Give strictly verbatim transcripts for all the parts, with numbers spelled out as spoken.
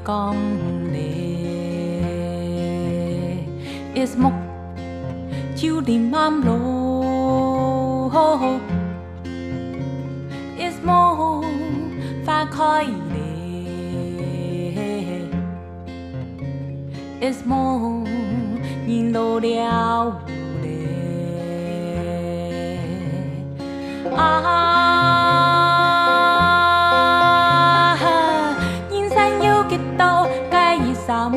講咧，一目就臨暗咯，一目花開咧，一目人老了咧。 啊，人生有幾多个一儕夢？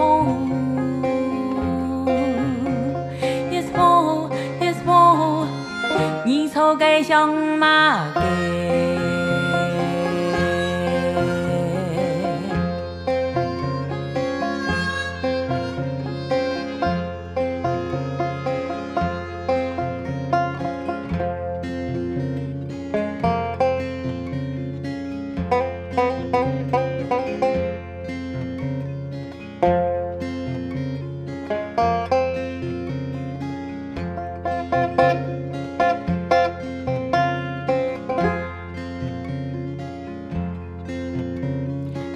一夢，一夢，你坐个想麼个？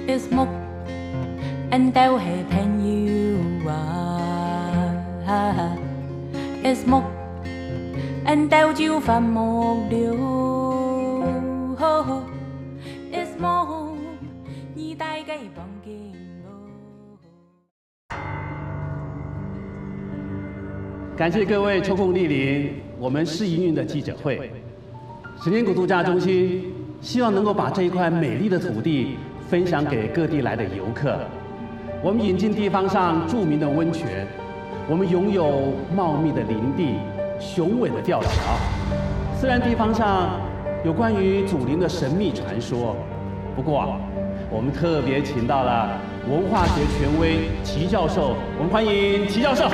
一目，俺兜係朋友啊，一目，俺兜就發目了，一目，你戴个望遠路。 感谢各位抽空莅临我们试营运的记者会。神仙谷度假中心希望能够把这一块美丽的土地分享给各地来的游客。我们引进地方上著名的温泉，我们拥有茂密的林地、雄伟的吊桥。虽然地方上有关于祖灵的神秘传说，不过我们特别请到了文化学权威齐教授，我们欢迎齐教授。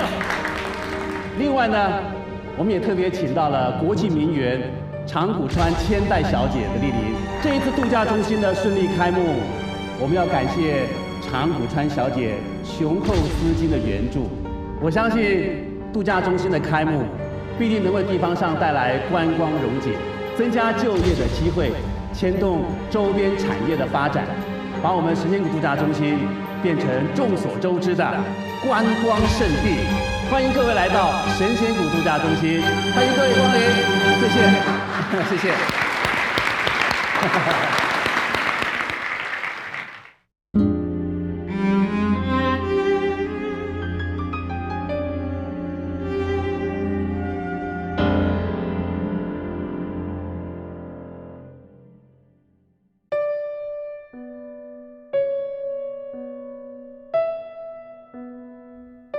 另外呢，我们也特别请到了国际名媛长谷川千代小姐的莅临。这一次度假中心的顺利开幕，我们要感谢长谷川小姐雄厚资金的援助。我相信度假中心的开幕必定能为地方上带来观光荣景，增加就业的机会，牵动周边产业的发展，把我们神仙谷度假中心变成众所周知的观光胜地。欢迎各位来到神仙谷度假中心，欢迎各位光临，谢谢，谢谢。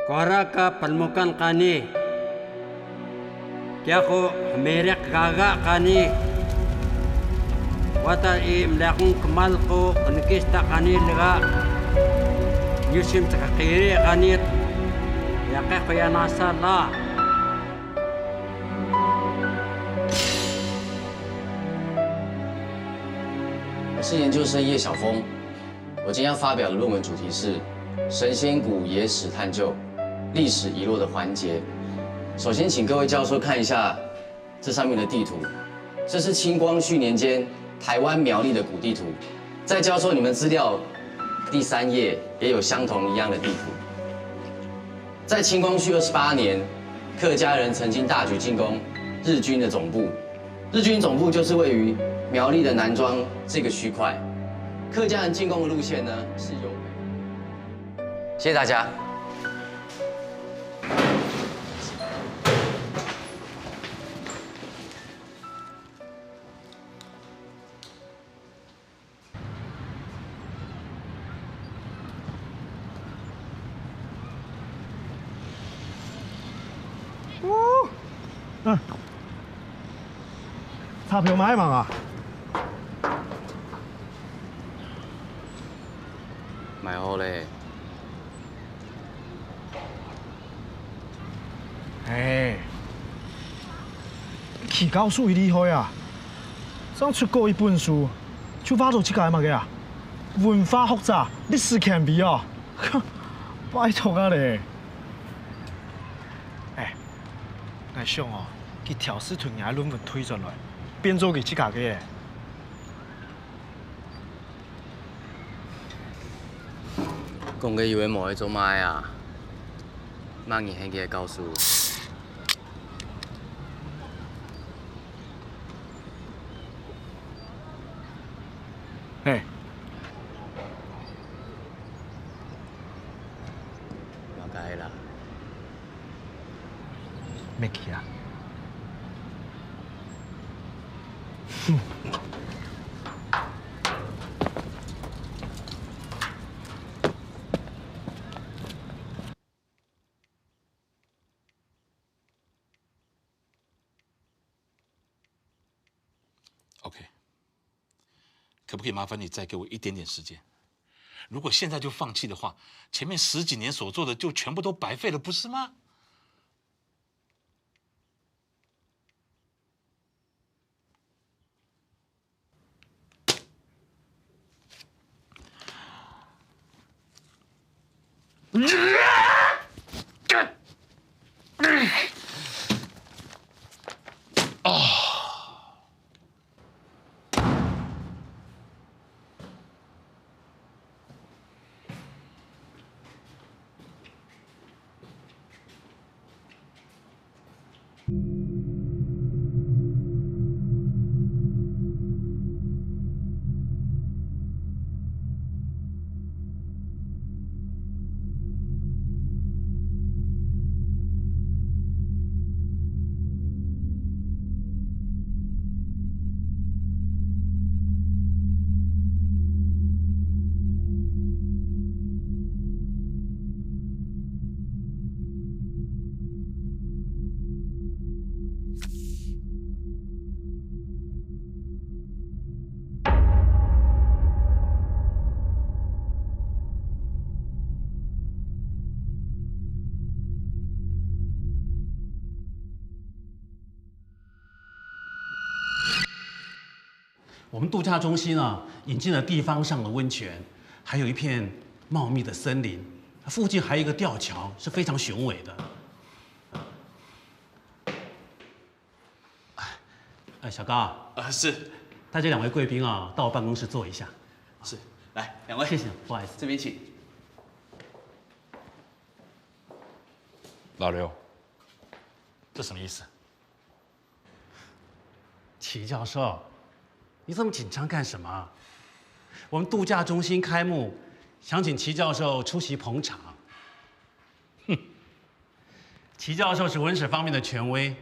Kuara ka palmukan kani. Kiya ko hamirik gaga kani. Wata i mlakong kemal ko kenkis ta kani lega. Yusim sa kakiri kani. Yake ko yan asa la. 我是研究生叶晓峰，我今天要发表的论文主题是神仙谷野史探究，历史遗落的环节。首先，请各位教授看一下这上面的地图，这是清光绪年间台湾苗栗的古地图。在教授你们资料第三页也有相同一样的地图。在清光绪二十八年，客家人曾经大举进攻日军的总部，日军总部就是位于苗栗的南庄这个区块。客家人进攻的路线呢是由北，谢谢大家。 哦，嗯，车票买吂啊？买好咧。哎，齐教授佢厲害啊！正出過一本書，就畫到自家个麼个啊？文化學者、歷史權威哦！拜託啊咧！ 哎，𠊎想哦，佢挑事同𠊎个論文退轉來，變做佢自家个。講个有个無个做麼个啊？麼人喊佢个教授？嘿。麼个啦？乜去啊？ OK，可不可以麻烦你再给我一点点时间？如果现在就放弃的话，前面十几年所做的就全部都白费了，不是吗？我们度假中心啊，引进了地方上的温泉，还有一片茂密的森林，附近还有一个吊桥，是非常雄伟的。哎，小高啊，啊，是。带这两位贵宾啊，到我办公室坐一下。是，来，两位，谢谢，不好意思。这边请。老刘，这什么意思？齐教授，你这么紧张干什么？我们度假中心开幕，想请齐教授出席捧场。哼，齐教授是文史方面的权威，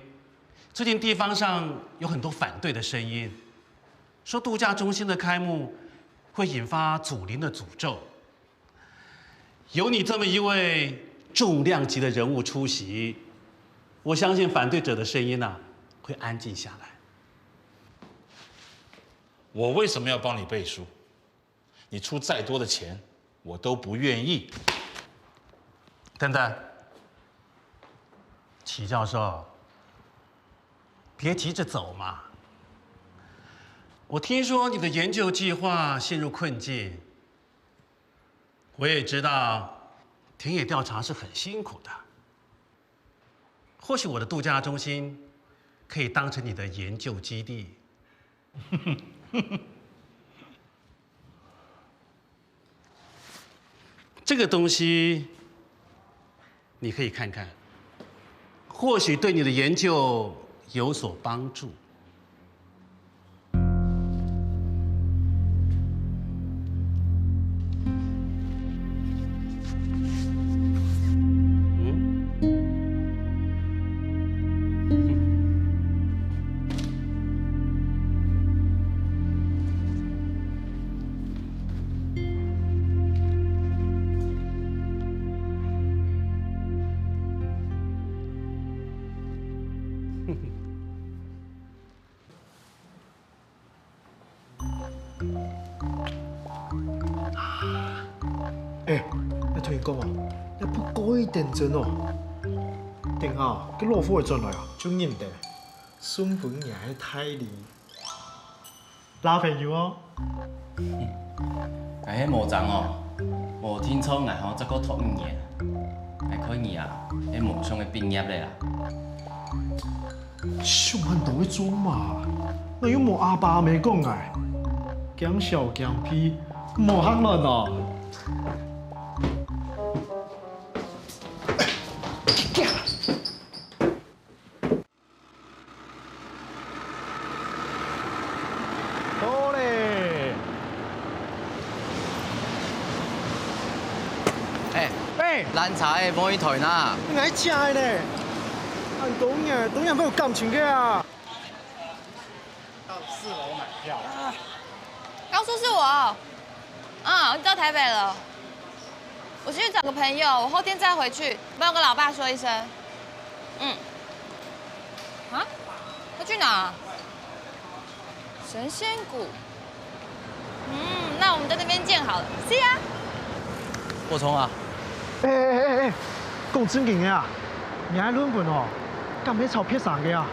最近地方上有很多反对的声音，说度假中心的开幕会引发祖灵的诅咒。有你这么一位重量级的人物出席，我相信反对者的声音啊，会安静下来。我为什么要帮你背书？你出再多的钱，我都不愿意。等等，齐教授，别急着走嘛。我听说你的研究计划陷入困境，我也知道田野调查是很辛苦的。或许我的度假中心可以当成你的研究基地。这个东西你可以看看，或许对你的研究有所帮助。嗯？哎，𠊎同你講哦，你愛過一點鐘哦。等下，該老虎仔轉來哦，就認得，順分你个大禮。 男朋友哦。𠊎係無正哦，無定著𠊎吼再過讀五年。𠊎看你啊，係無想愛畢業了啦。想恁多愛做麼？𠊎又無阿爸阿姆管𠊎。驚笑驚屁，無閒亂哦。好咧。哎，哎，攔車个無一台哪？你愛車个呢？恁多年，當然會有感情个啊。到四樓買票。高叔是我。啊，你到台北了。 我先去找个朋友，我后天再回去，帮我跟老爸说一声。嗯。啊？他去哪？神仙谷。嗯，那我们在那边见好了，see ya。補充啊，哎哎哎哎，講正經个啊，你愛論文哦，敢係抄別儕个啊？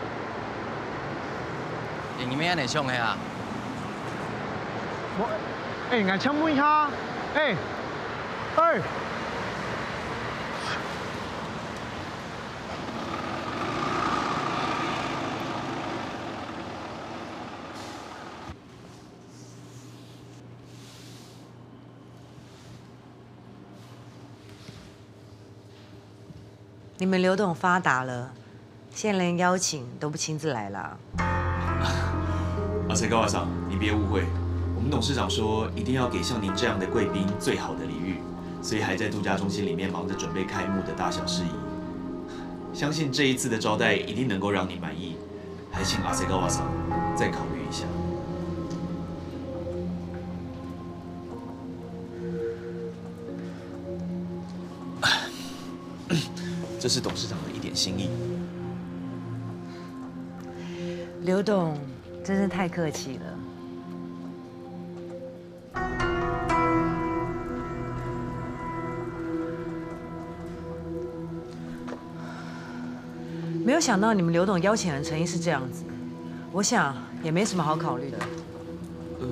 你乜恁樣想个啊？我，哎，𠊎請問一下，哎，哎。 你们刘董发达了，现在连邀请都不亲自来了。阿塞高瓦桑，你别误会，我们董事长说一定要给像您这样的贵宾最好的礼遇，所以还在度假中心里面忙着准备开幕的大小事宜。相信这一次的招待一定能够让您满意，还请阿塞高瓦桑再考虑一下。 这是董事长的一点心意。刘董真是太客气了。没有想到你们刘董邀请人诚意是这样子，我想也没什么好考虑的。呃。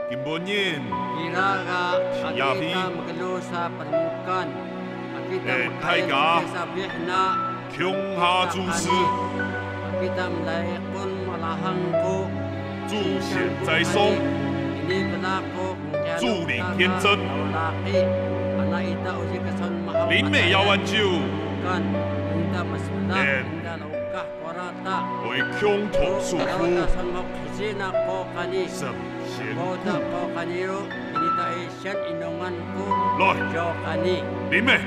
今晡日，皮亞飛，大家共下主持，主席在上，主禮見證，林美要挽救，會共同祝福。 來，林妹。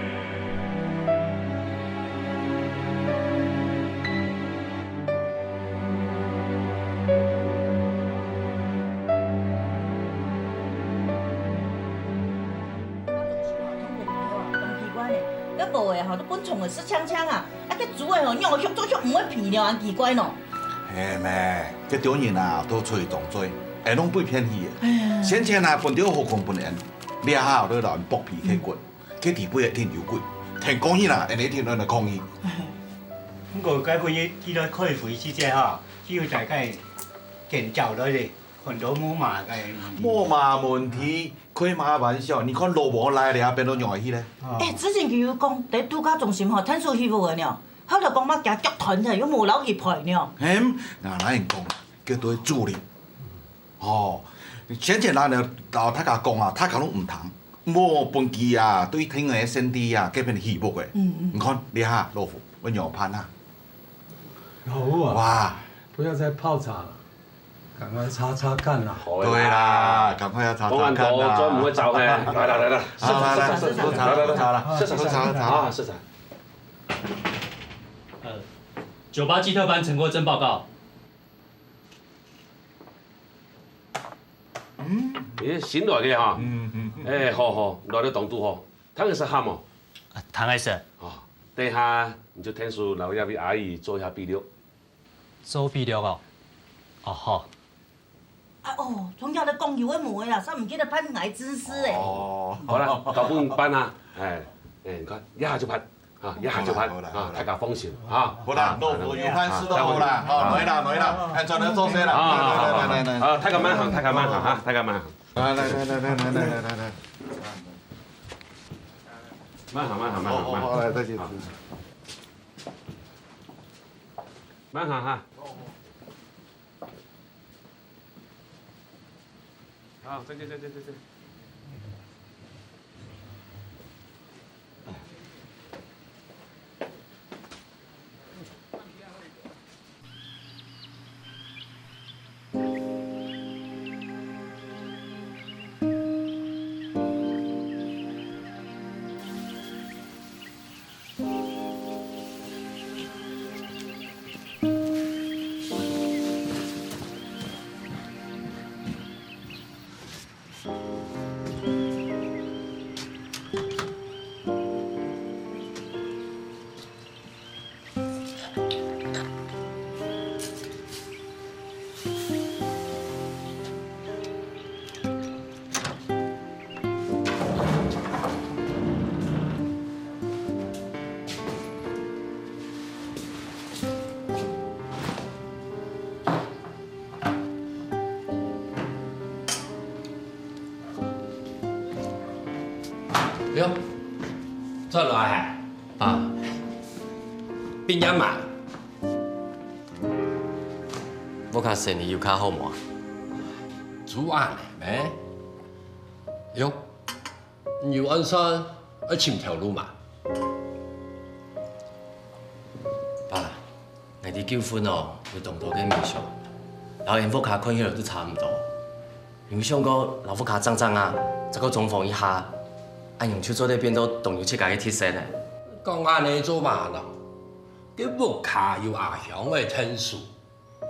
該無个吼，都分蟲仔食淨淨啊！啊，該豬仔吼，仰會畜做畜毋會肥呢，恁奇怪喏！ 係咩？該兜人啊，都出去當嘴，𫣆攏分騙去个。先前啊，分兜好看分𫣆，這下都摎𫣆剝皮拆骨，該底背一定有鬼。聽講起啦，𫣆一定愛來抗議。毋過該分佢佢來開會時節吼，只有大概見笑來咧，看到無麼个問題。無麼問題，開麼玩笑？你看老婆來了，變到仰去咧？哎，之前佢有講，在度假中心吼，攤手起舞个呢。 後來講嘛，驚腳斷忒，又無摎佢賠呢。嗯，𠊎來講，叫做主理。哦，先前啊，摎大家講啊，大家攏毋聽，無分佢啊，對天个上帝啊，這片起伏个。嗯嗯。你看，這下老虎，我仰辦啊？老虎啊，哇，不要再泡茶了，趕快擦擦看啦。對啦，趕快要擦擦看啦。專門會找嘿，來來來來，好，來來，喝茶，喝茶啦，喝茶喝茶喝茶喝茶。啊，喝茶。呃，九八基特班陈国珍报告。嗯，你新來个哈？嗯嗯。哎，好好，來得當拄好，湯會使啉無？啊，湯會使。哦，等下你就聽說摎這位阿姨做一下筆錄。做筆錄哦？哦，好。 哎哦，從這來講有个無个啦，煞毋記得辦𠊎知識哎。哦，好啦，交分你辦啊，哎哎，你看，這下就辦。啊，一下就辦，好啦，好啦，啊，大家放心，啊。好啦，啊，老夫有飯食就好啦，啊，來啦，來啦，哎，轉來做事啦，啊，來，來，來，來，來。啊，大家慢行，大家慢行，哈，大家慢行。來，來，來，來。慢行，慢行，慢行，哦，哦，慢行。好，來，再见。慢行哈。 好，再见，再见，再见。喲，轉來嘿？啊，畢業嘛。屋下生理有較好無？就恁呢咩？喲，你有按算愛尋頭路嘛？爸， 𠊎兜舊婚哦，有當多个夢想，摎𠊎屋下看起來都差毋多。有想過摎屋下整整啊，再過裝潢一下，恁樣就做得變到當有自家个特色呢。講恁呢做麼个呢？該屋下有阿香仔𢯭手，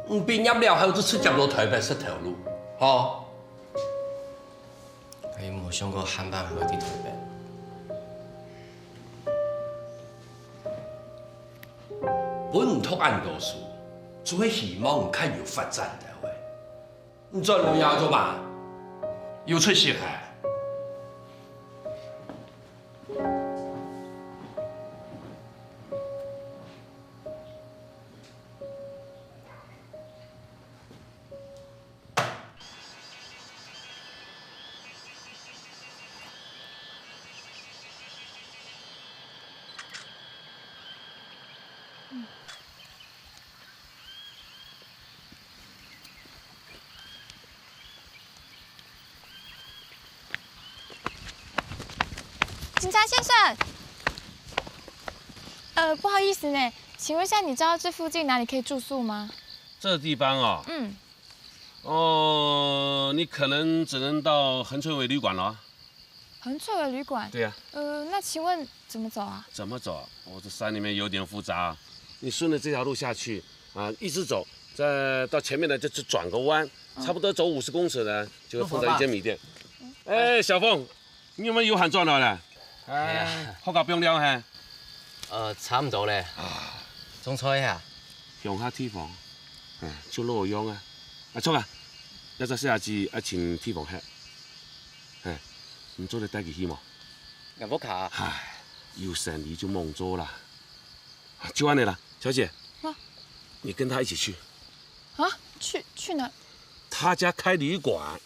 你畢業了後就直接落臺北食頭路，吼？𠊎無想過還搬會去臺北。 分你讀恁多書，就係希望你較有發展到位。你轉來這做麼个？有出息嘿？ 警察先生，呃，不好意思呢，请问一下，你知道这附近哪里可以住宿吗？这地方哦，嗯，哦，你可能只能到恒翠尾旅馆了。恒翠尾旅馆？对呀。呃，那请问怎么走啊？怎么走？哦，这山里面有点复杂啊。你顺着这条路下去啊，一直走，再到前面呢，就，就转个弯，差不多走五十公尺呢，就会碰到一间米店。哎，小凤，你有没有油饭转来了？哎，好搞冰凉嘿。呃，差不多咧。种菜啊。乡下地方，哎，就老样啊。阿聰啊，这只細阿姊爱请地方吃。哎，你做得带佢去无？𠊎屋下。唉，有生理就莫做啦。啊，就恁呢啦，小姐，啊。你跟他一起去。啊？去，去哪？他家开旅馆。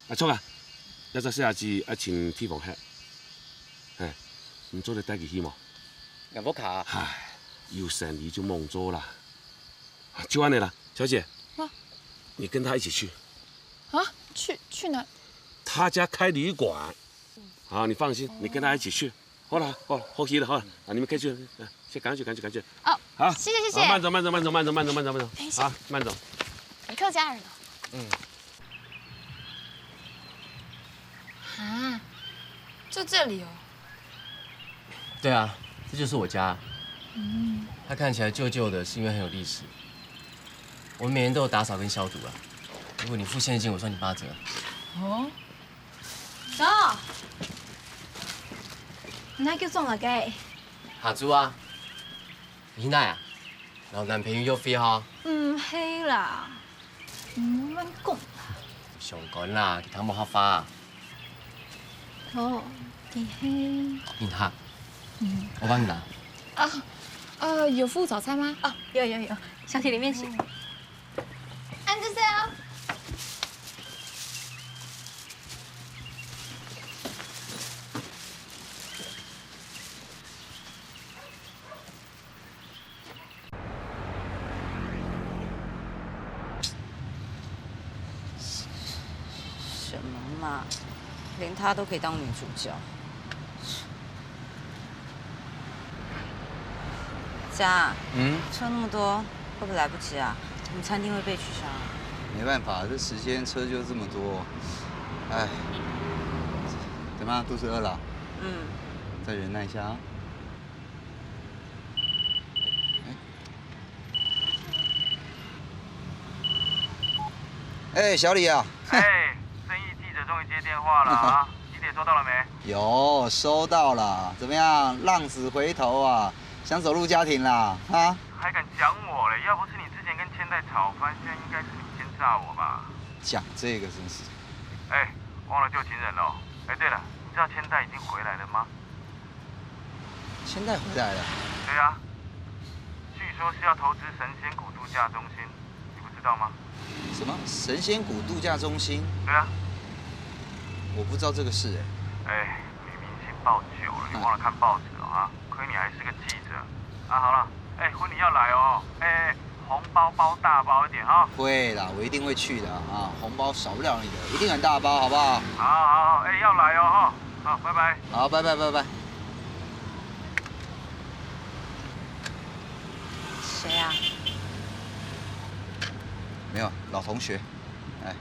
阿聰啊，這隻細阿姊愛尋地方歇，嘿，你做得帶佢去無？𠊎屋下。唉，有生理就莫做啦。啊，就恁呢啦，小姐，啊。你跟他一起去。啊？去，去哪？他家開旅館。 好，你放心，你跟他一起去。好了，好了，好极了，好了，啊，你們可以去，啊，先趕去，趕去，趕去。哦，好，謝謝，謝謝。好，慢走，慢走，慢走，慢走，慢走，慢走，慢走。等一下。好，慢走。你客家人哦。嗯。啊，就這裡哦。對啊，這就是我家。嗯。它看起來舊舊的，是因為很有歷史。我們每年都有打掃跟消毒啊。如果你付現金，我算你八折。哦。 走。你哪久轉來个？下晝啊。你去哪啊？摎男朋友約會哈？毋係啦，毋好亂講啦。相干啦，佢聽無客話。哦，佢係。你好，嗯。我幫你拿。啊，呃，有附早餐嗎？哦，有有有，小姐裡面請。嗯。按這些哦。 什麼嘛，連她都可以當女主角。佳，嗯？車那麼多，會不會來不及啊？我們餐廳會被取消啊。沒辦法，這時間車就這麼多。唉，怎麼樣，肚子餓了？嗯。再忍耐一下啊。 哎，小李啊。哎，生意記者終於接電話了啊！喜帖收到了沒？有，收到了。怎麼樣，浪子回頭啊，想走入家庭啦？啊？還敢講我嘞？要不是你之前跟千代吵翻，現在應該是你先炸我吧？講這個真是。哎，忘了舊情人了哦。哎，對了，你知道千代已經回來了嗎？ 千代回來了。對啊，據說是要投資神仙谷度假中心，你不知道嗎？什麼？神仙谷度假中心？對啊。我不知道這個事欸。哎，女明星爆酒了，你忘了看報紙了啊？虧你還是個記者。啊，好了，哎，婚禮要來哦，哎，紅包包大包一點哈。會啦，我一定會去的啊，紅包少不了你的，一定很大包，好不好？好，好，好，哎，要來哦哈。 好，拜拜。好，拜拜，拜拜。誰啊？沒有，老同學。哎。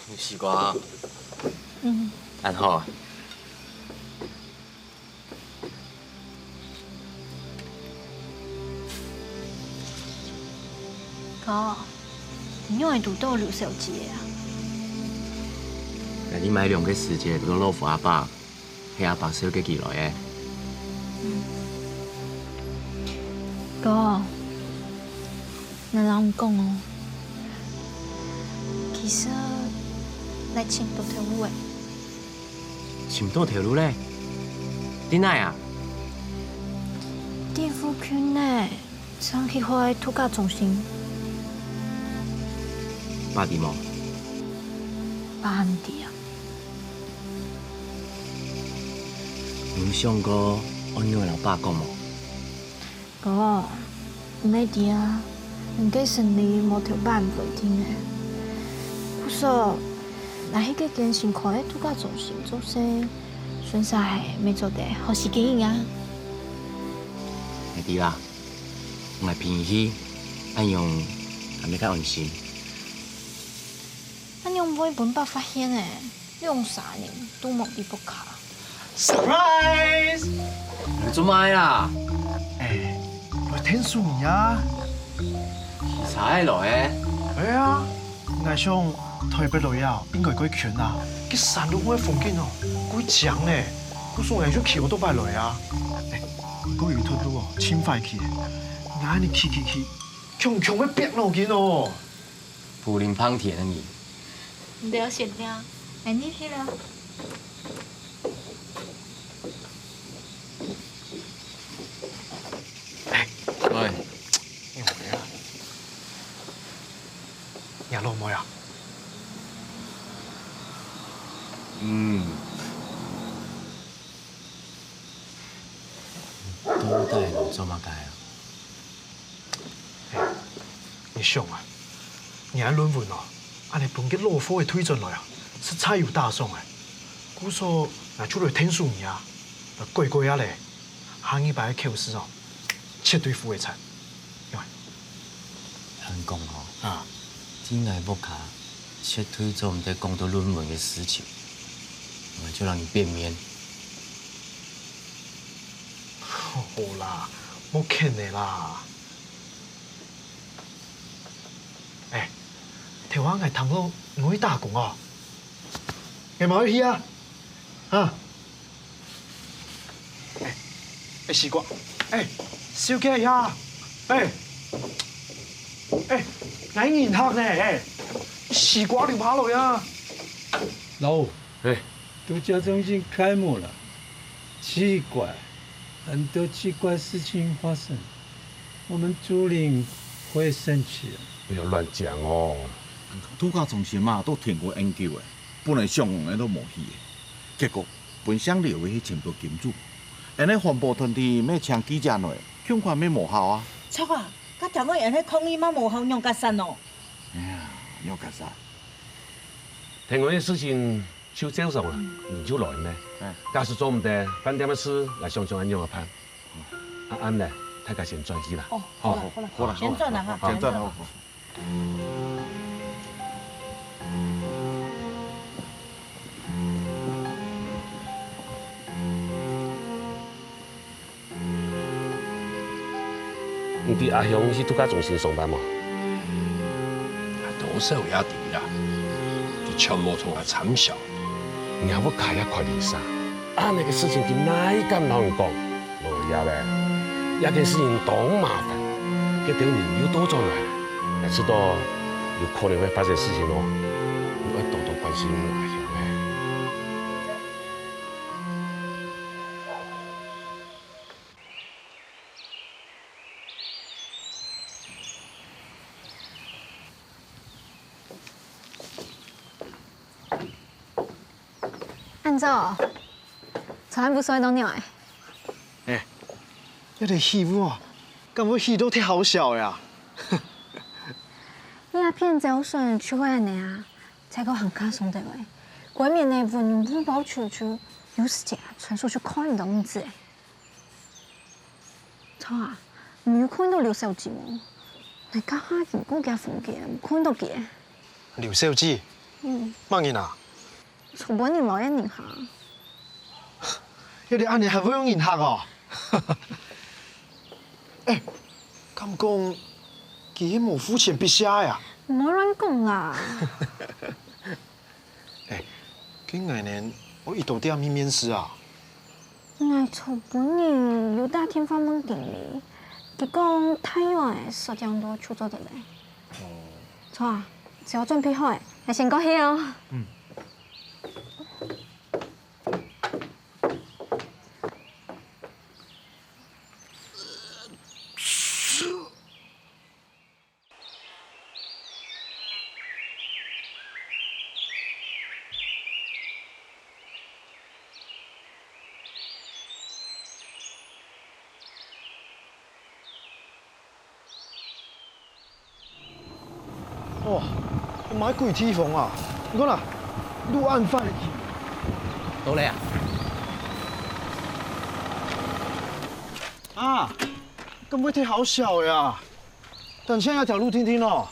有試過啊？嗯。恁好啊？ 哥，你仰會堵到劉小姐啊？𠊎在買涼个時節堵到老虎阿伯，係阿伯紹介佢來个。哥，𠊎摎你講哦，其其實，𠊎尋到頭路了。尋到頭路咧？在哪啊？在附近呢，上去開度假中心。爸知無？爸毋知啊。你有想過愛仰仔摎爸講無？ 哥，你也知啊，你个生理無頭擺穩定个。故所，若係該間新開个度假中心做事，順續係乜做得好時機啊。𠊎知啦，𠊎陪你去，恁樣，𠊎乜較安心。恁樣會分爸發現个，兩儕人都無在屋下。 Surprise！你做麼个啊？哎，𠊎𢯭手你啊！騎車仔來个？係啊，𠊎想台北來啊，應該較近啊。該山路个風景哦，較靚呢，故所𠊎就騎オートバイ來啊。哎，該有一段路哦，盡壞去，𠊎恁樣騎騎騎，強強會煏腦筋哦。 牯人迸田个人。你兜先尞，𠊎入去了。哎，喂。你妹啊！你老妹啊？嗯。到底來做麼个啊？ 你想啊，你个論文哦，恁樣分該老貨仔退轉來啊，實在有打爽欸。故所，𠊎就來𢯭手你啊，來改改啊咧，下二擺个口試哦，絕對赴會得。仰般？恁講哦，啊，在𠊎屋下，絕對做毋得講到論文个事情，𠊎就摎你變面。好啦，莫譴了啦。 哎，頭下𠊎聽講你愛打工哦，𠊎嘛愛去啊，哈！哎，哎，西瓜，哎，小姐呀，哎，哎，𠊎人客呢，哎，西瓜你拿來啊！老吳，哎，度假中心開幕了，奇怪，很多奇怪事情發生。 我們竹林會生氣啊。不要亂講哦。度假中心嘛，都停過恁久欸，本來想講𠊎都無去欸，結果分姓劉个去尋到金主，恁樣環保團體乜請記者來，共款乜無效啊。著啊，該聽講恁樣抗議嘛無效，仰結煞哦？哎呀，仰結煞？停業个事情就照常啊，你就來咩？哎。假使做毋得，飯店个事，𠊎想想愛仰般辦。 啊，恁呢，大家先轉去啦。哦，好啦，好啦，好啦，先轉啦哈，好，先轉，好，好。你知阿香去度假中心上班無？多少也知啦，佢全無同𠊎參詳。若屋下也開離散，恁呢个事情佢哪敢摎人講？ 無呀咧，這件事情當麻煩，該兜人又倒轉來，𠊎知道有可能會發生事情哦，你愛多多關心阿香欸。 恁早，昨暗晡睡到仰仔？哎，這兜起霧啊，敢會起到忒好笑呀？這片朝晨就會恁呢啊，再過行較鬆兜仔，外面个雲霧包啾啾，有時節啊，伸手就看毋到影子欸。 著啊，你有看到劉小姐無？𠊎頭下經過厥房間，有看到佢。劉小姐？嗯。麼人啊？昨晡日來个人客。這兜恁呢還會有人客哦？哎，敢講佢係無付錢必下个啊？毋好亂講啦。 哎，該𠊎呢，愛去到哪位面試啊？𠊎昨晡日有打電話問經理，佢講大約仔十點多就做得了。哦。著啊，只要準備好仔，先過去哦。哇，麼个鬼地方啊！你看啊，路恁闊。到了啊！啊，該位忒好笑呀！等下這條路停停哦。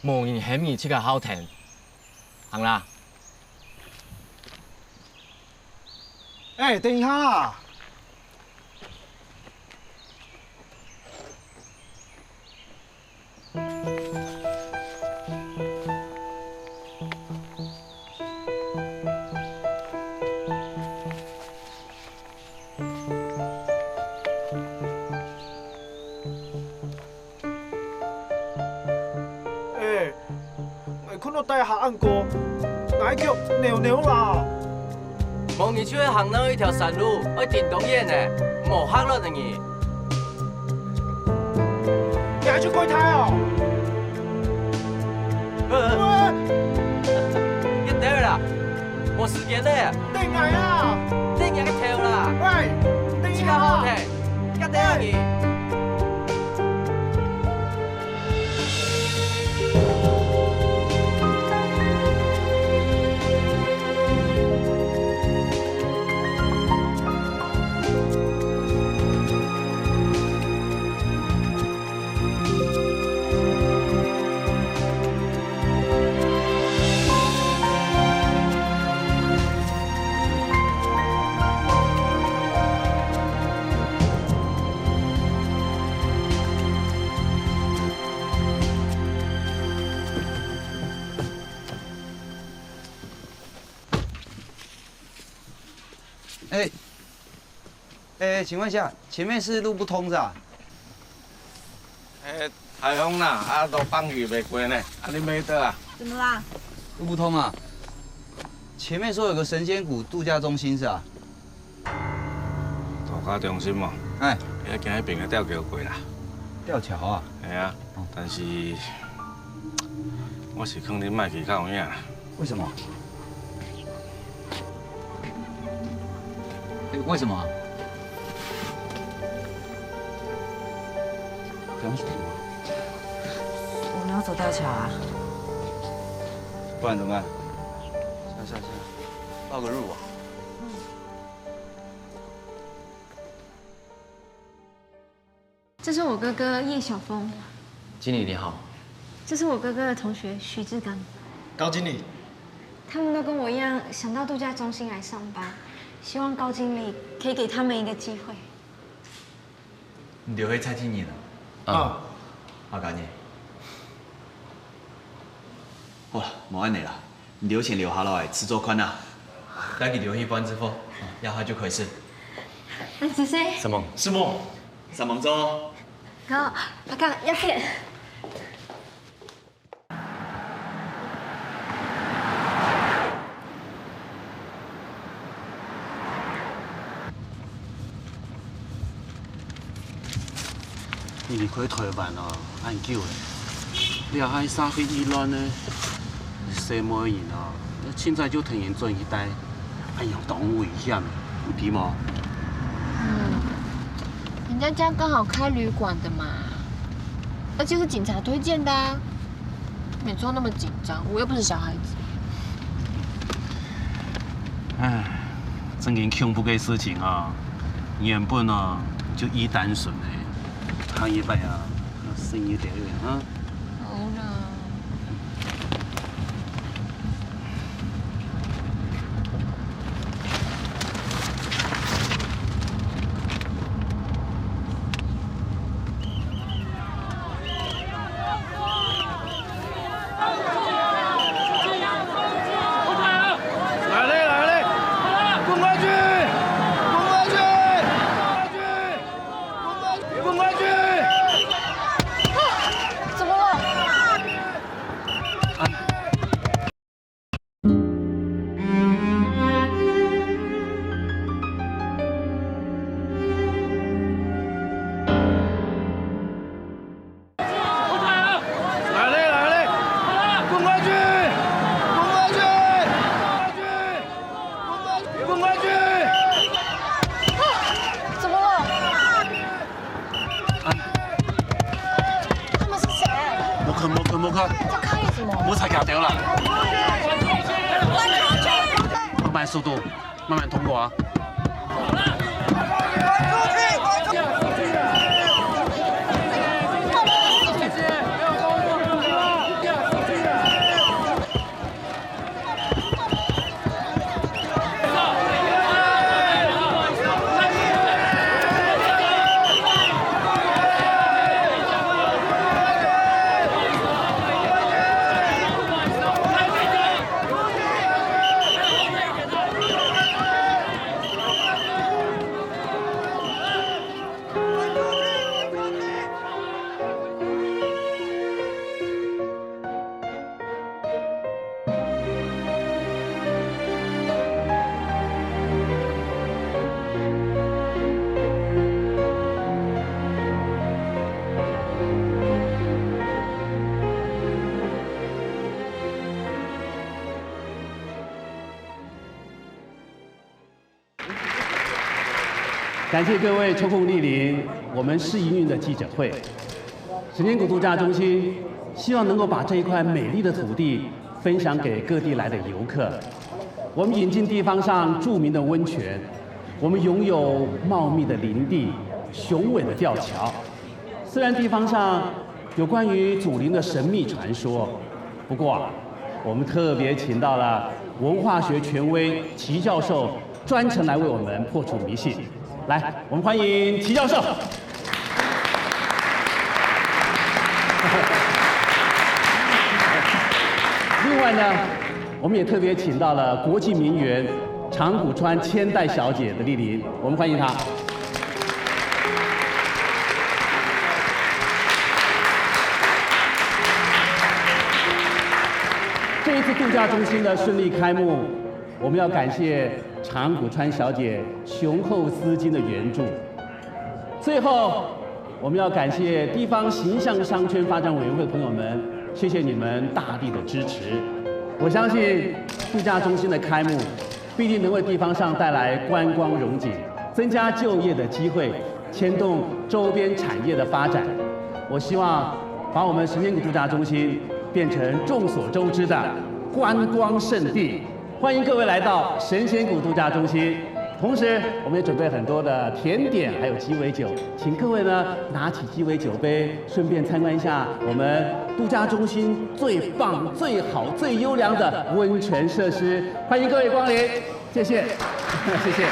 無人喊你自家好停，行啦。哎，等一下啦！ 哎，𠊎看到大下恁高，𠊎腳扭扭啦。無你就去行另一條山路，愛停當遠呢，莫嚇到人呢。你還去怪胎哦？呃，喂，你等下啦，無時間呢。等𠊎啊！等你个頭啦！喂，等一下啊！自家好停，自家等你。 哎，哎，請問一下，前面是路不通是吧？哎，颱風啦，啊，都放雨袂過呢，啊，你沒得啊？怎麼啦？路不通啊？前面說有個神仙谷度假中心是吧？度假中心哦，哎，你要行那邊的吊橋過啦。吊橋啊？哎呀，哦。但是我是勸你莫去較有影啦。為什麼？ 欸，為什麼啊？不用說。我們要走吊橋啊。不然怎麼辦？下下下，繞個路啊。 這是我哥哥葉小峰。經理你好。這是我哥哥的同學許志剛。高經理。他們都跟我一樣想到度假中心來上班，希望高經理可以給他們一個機會。你就係蔡經理啊？啊。啊，該你。好啦，無恁樣啦，你就先留下來試做看啊。帶佢留去半日貨，這下就開始。哎，子飛。什麼？什麼？ 上網做。好，阿剛，要見。你離開臺灣哦，恁久了，這下社會已亂呢，細妹人哦，凊彩就同人轉去戴。 哎喲，當危險，有知無？嗯，人家家剛好開旅館的嘛，而且是警察推薦的啊，沒必要那麼緊張，我又不是小孩子。唉，真經恐怖个事情啊，原本啊就已單純个，下一擺啊，要小心一點啊。 好啦。來咧，來咧，滾開去！滾開去！滾開去！滾開去！怎麼了？不差幾多啦。慢慢速度，慢慢通過啊。感谢各位抽空莅临我们试营运的记者会。神仙谷度假中心希望能够把这一块美丽的土地分享给各地来的游客。我们引进地方上著名的温泉，我们拥有茂密的林地、雄伟的吊桥。虽然地方上有关于祖灵的神秘传说，不过啊，我们特别请到了文化学权威齐教授，专程来为我们破除迷信。来，我们欢迎齐教授。另外呢，我们也特别请到了国际名媛长谷川千代小姐的莅临，我们欢迎她。这一次度假中心的顺利开幕，我们要感谢长谷川小姐雄厚资金的援助。最后，我们要感谢地方形象商圈发展委员会的朋友们，谢谢你们大力的支持。我相信度假中心的开幕，必定能为地方上带来观光荣景，增加就业的机会，牵动周边产业的发展。我希望把我们神仙谷度假中心变成众所周知的观光胜地。欢迎各位来到神仙谷度假中心。同时，我们也准备很多的甜点，还有鸡尾酒，请各位呢拿起鸡尾酒杯，顺便参观一下我们度假中心最棒、最好、最优良的温泉设施。欢迎各位光临，谢谢，谢谢，谢谢。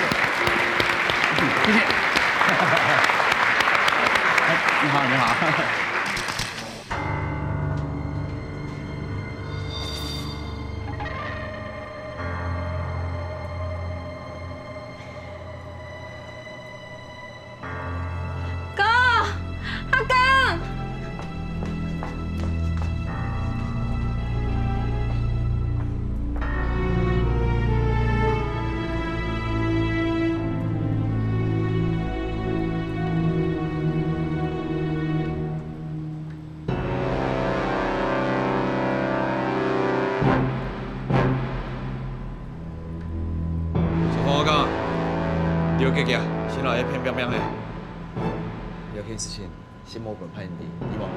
哎，你好，你好。哥，阿刚！ 小芳，阿剛，你有結結啊？先來一片冰冰咧。有件事情，先莫講，怕你，你莫。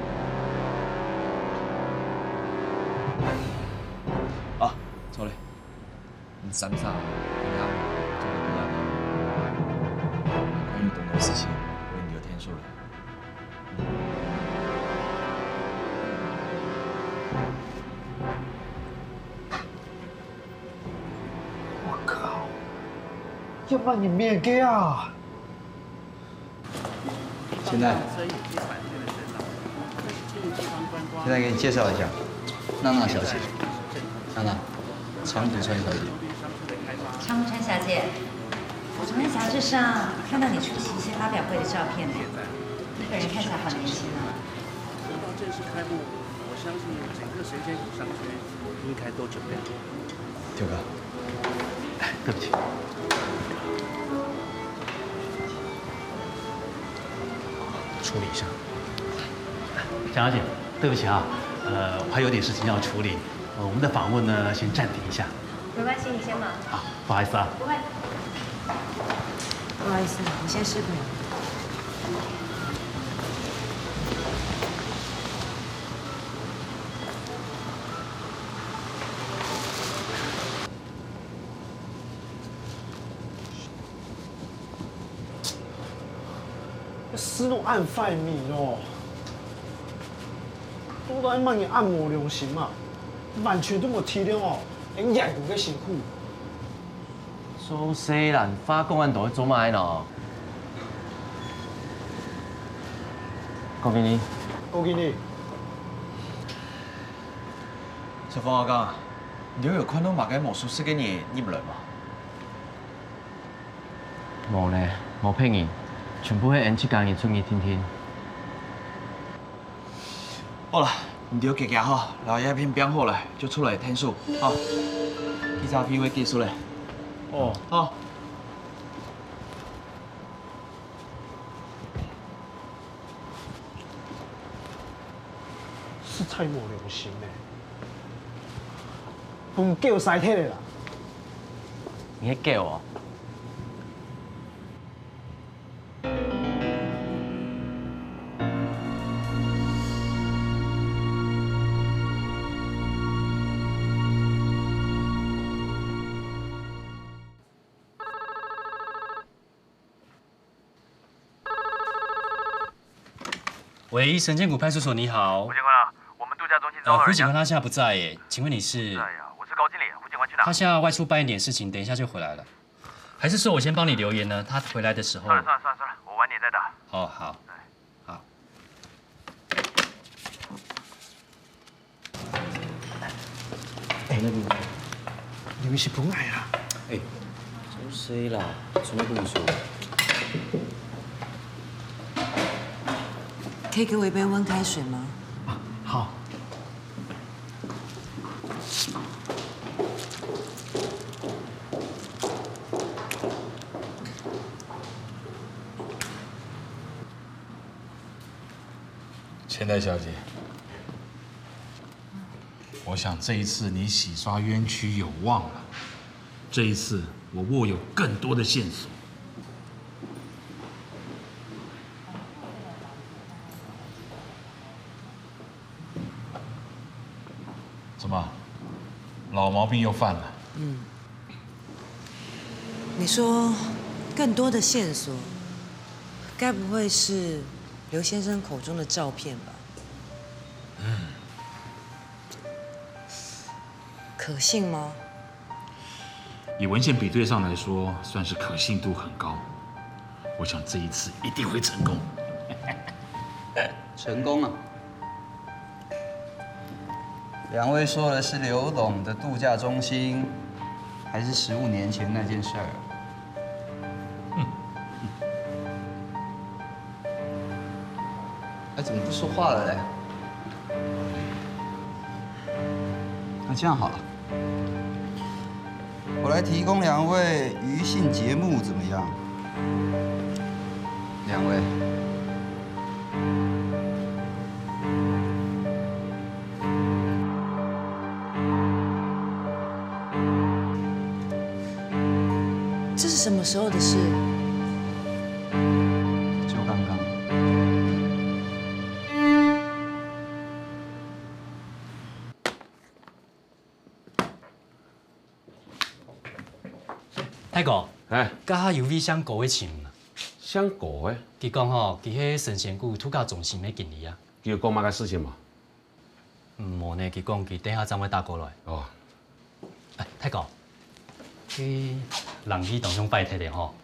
啊，錯咧。 你三儕，你阿姆，做得比較好。關於東東事情，我已經有聽說了。我靠，要不然你滅个啊！ 現在，現在給你介紹一下，娜娜小姐。娜娜，長谷川小姐。長谷川小姐，我昨天杂誌上看到你出席一些發表會的照片呢，一個人看起來好年輕啊。等到正式開幕，我相信整個神仙谷商圈應該都準備好。 九哥，哎，對不起。處理一下。江小姐，對不起啊，呃，我還有點事情要處理，呃，我們的訪問呢，先暫停一下。沒關係，你先忙。好，不好意思啊。不會。不好意思，我先失陪。事都恁壞尾咯，到底麼人恁無良心啊？完全都無體諒哦，𠊎𠊎个辛苦。做細人，話講恁多做麼个呢？郭經理，郭經理，小鳳阿哥，你有看到麼个無熟識个人入來無？ 無呢，無別人，全部係𠊎自家人出入定定。好啦，你兜遽遽吼，摎這片拚好了，就出來𢯭手，吼。稽查會會結束了。哦。好。實在無良心呢，分狗徙忒了啦！你係狗哦？ 喂，神剑谷派出所，你好。吴警官啊，我们度假中心遭到人家，呃，胡警官他现在不在耶，请问你是？不在呀，我是高经理，胡警官去哪？他现在外出办一点事情，等一下就回来了。还是说我先帮你留言呢？他回来的时候。算了算了算了算了，我晚点再打。哦，好。好。 哎，你们是不爱啊？哎，做事啦，从来不能说。可以给我一杯温开水吗？啊，好。千代小姐， 我想这一次你洗刷冤屈有望了。这一次我握有更多的线索。怎么，老毛病又犯了？嗯。你说更多的线索，该不会是刘先生口中的照片吧？ 可信吗？以文献比对上来说，算是可信度很高。我想这一次一定会成功。成功啊！两位说的是刘董的度假中心，还是十五年前那件事儿？ 哎，怎么不说话了嘞？那这样好了，我来提供两位娱乐性节目怎么样？两位。 这是什么时候的事？就刚刚。大哥，哎，這下有位姓高个尋你啊。姓高个？佢講吼，佢係神仙谷度假中心个經理啊。佢有講麼个事情無？ 嗯，無呢，佢講佢等下正會打過來。哦。哎，大哥，該冷氣當像壞忒了吼。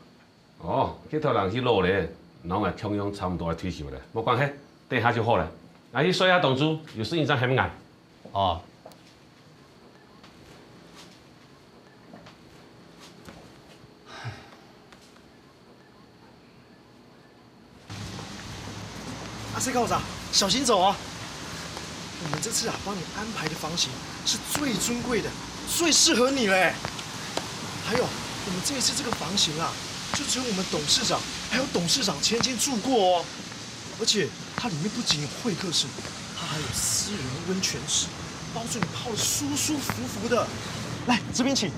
哦，該台冷氣老了，摎𠊎共樣差毋多愛退休了。無關係，等下就好了。啊，去睡下當晝，有事情正喊𠊎。哦。 阿西告啥？小心走啊！我们这次啊，帮你安排的房型是最尊贵的，最适合你嘞。还有，我们这一次这个房型啊，就只有我们董事长还有董事长千金住过哦。而且它里面不仅有会客室，它还有私人温泉池，包准你泡得舒舒服服的。来，这边请。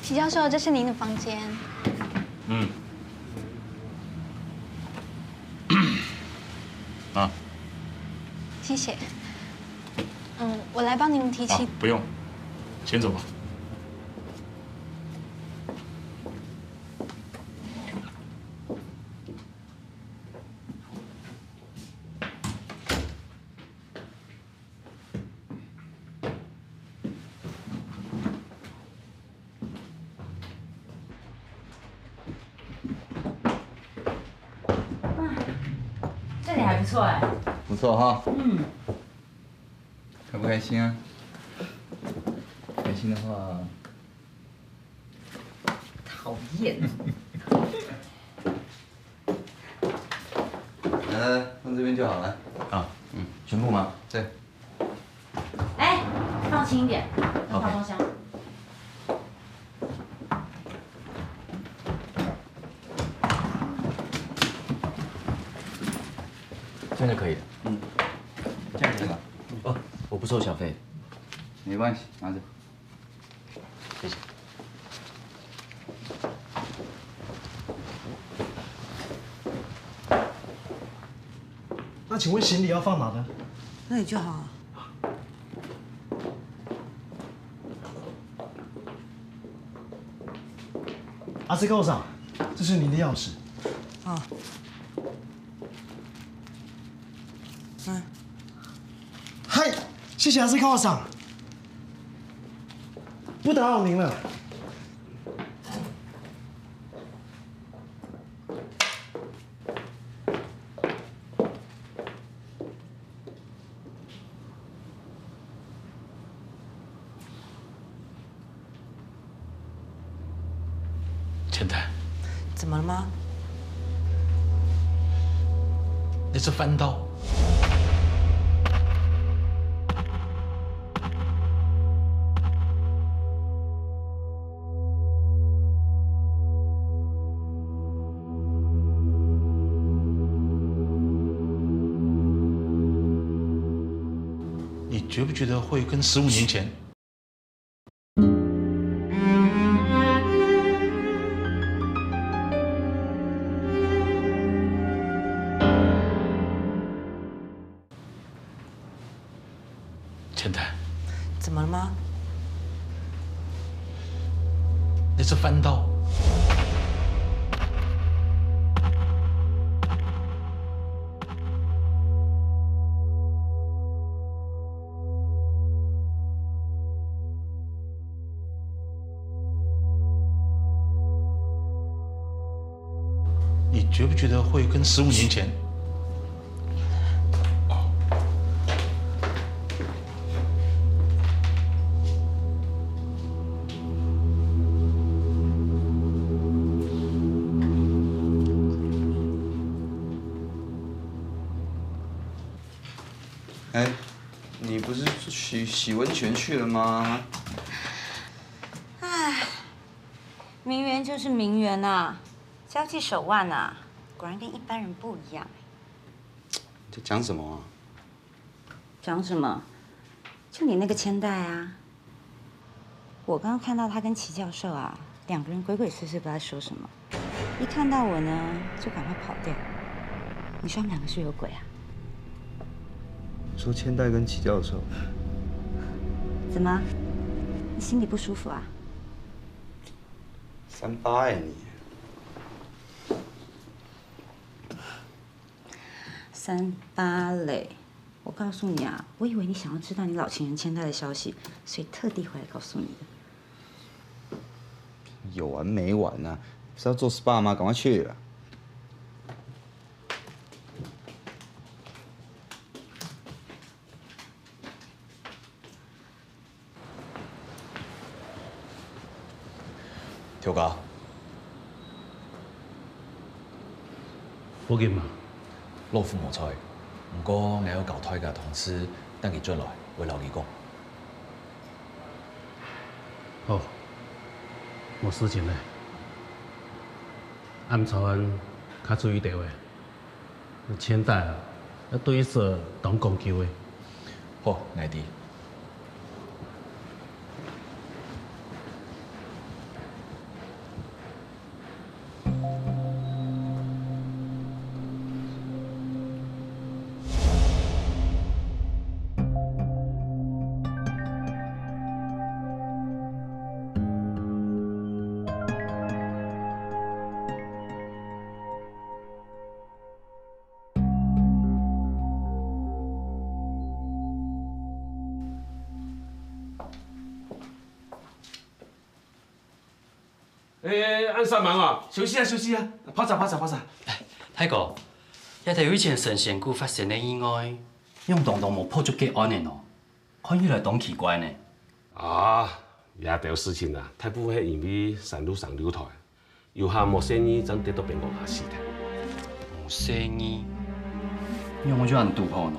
徐教授，这是您的房间。嗯。啊，谢谢。嗯，我来帮您提啊，起。不用，先走吧。这里还不错哎。不错哈。嗯。开不开心啊？开心的话，讨厌。来来来，放这边就好了。啊，嗯，全部吗？对。哎，放轻一点，要放 OK。 包厢。这样就可以了。嗯，这样可以吧？哦，我不收小费。没关系，拿着。谢谢。那请问行李要放哪呢？那里就好啊。 阿西高桑，这是您的钥匙。好。嗯。嗨，谢谢阿西高桑，不打扰您了。 千代，怎么了吗？你这翻到。 你觉不觉得会跟十五年前？ 千代，怎么了吗？你这翻到。 你觉不觉得会跟十五年前？哎，你不是洗洗温泉去了吗？唉，名媛就是名媛啊，交际手腕啊，果然跟一般人不一样。你在讲什么啊？讲什么？就你那个千代啊， 我刚刚看到他跟齐教授啊，两个人鬼鬼祟祟不知道说什么，一看到我呢，就赶快跑掉。你说他们两个是不是有鬼啊？说千代跟齐教授。怎么？你心里不舒服啊？三八哎你。三八嘞，我告诉你啊，我以为你想要知道你老情人千代的消息，所以特地回来告诉你的。 有完没完啊？是要做 SPA 吗？赶快去啊！头家，不紧嘛。老夫无在，毋过𠊎有交代个同事，等佢轉來，會摎佢講。 好，無事情了。暗餐較注意兜仔。千代啊，愛對佢當講究个。好，𠊎知。哎，恁煞猛啊！休息啊，休息啊！泡茶，泡茶，泡茶。大哥，這兜以前神仙谷發生个意外，仰當當無破足結案呢喏？看起來當奇怪呢。啊，這兜事情啊，大部分係因為山路上溜台，有下無細義正跌到邊角下死忒。無細義？仰會恁堵好喏？